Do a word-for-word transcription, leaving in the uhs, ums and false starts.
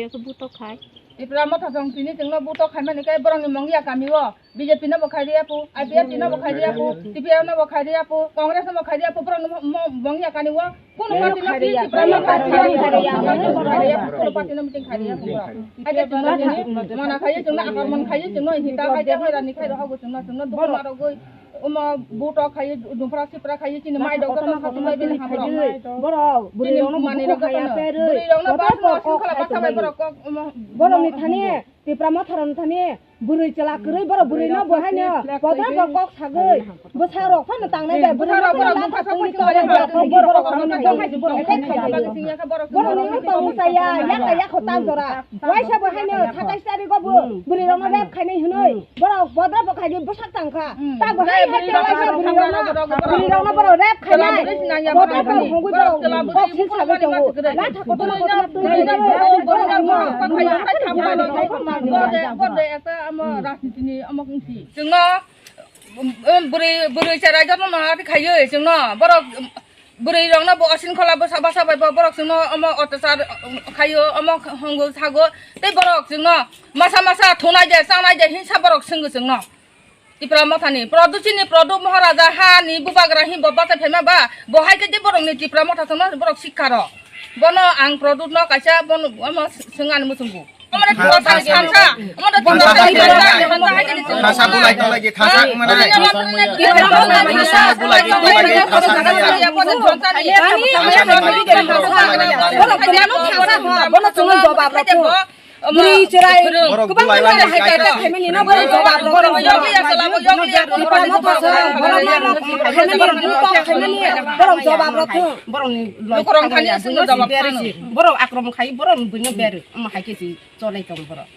Buto khai. Tipra Motha song tini chwngno buto khaimani khe borokni Mongia kami o B J P no bo khai riya pu, I P F T no bo khai riya pu, T P F no bo khai riya pu, Congress no bo khai riya pu, borokno mo-, mo-, Mongia kani o. Kunu party no khai riya, Tipra no khai riya, khai riya, khai riya, kunu party no meeting khai riya pu borok. Hai khe chwngno tini mana khai chwngno akromon khai chwngno hita khai khe rani khai rok hago chwngno, chwngno dukhu ma rogwi. Omo buto khai, dumpra sipra khai, chini mai dok joto khatung bai bini hamrok. Borok, bini bwrwi rokno mani bukhuk rok khaya joto. Bwrwi rokno bas no singkhala basa bai borok kok, omo, borok ni thani, Tipra Motha rok ni thani, bwrwi chwla kwrwi borok bwrwi no bo haino, bodra bo kok sagwi, bwsa rok phano tangnai bai, bwsa rok borok dumpra sokma singkhala borok, borok ni tong chaya, yaka yaka ta jora. Waisa bo haino satais tarikh o bo bwrwi rokno rep khainai hinoi. Borok bodra bo khaidi bwsak tangkha. Hmm. Ta bo hai hai bwrwi rok, bwrwi rok, bwrwi rok no borok rep khainai. Bodra bo hongwi borok boxing sagwi tongo. Na thakotoma kotoma twi twi borok no. Chwngno, um, um, bwrwi, bwrwi chwrai joto no ati khaiwi chwngno borok, um, bwrwi rokno bo osin khola bwsa basa bai bo borok chwngno omo otachar, um, khaio, omo hwngo sago tei borok chwngno masa masa thunai de chanai de hinsa borok swngwi chwngno. Tipra Mothani Pradyut chini Pradyut Maharaja hani bubagra hi bo bachai phaima ba bo hai khe de borokni Tipra Motha chwngno borok sikha rw. Bono ang Pradyut no kaisa bono omo swngani muchungo. Khasa bulai tong lagi, khasa manai. Khasa bulai tong lagi, khasa manai. Bwrwi chwrai kwbang manai hai khe family no bwrwi jobab rw. Borok jobab rw. Borok akromon khai, borok buino berwi. Omo hai khe si cholai tong borok.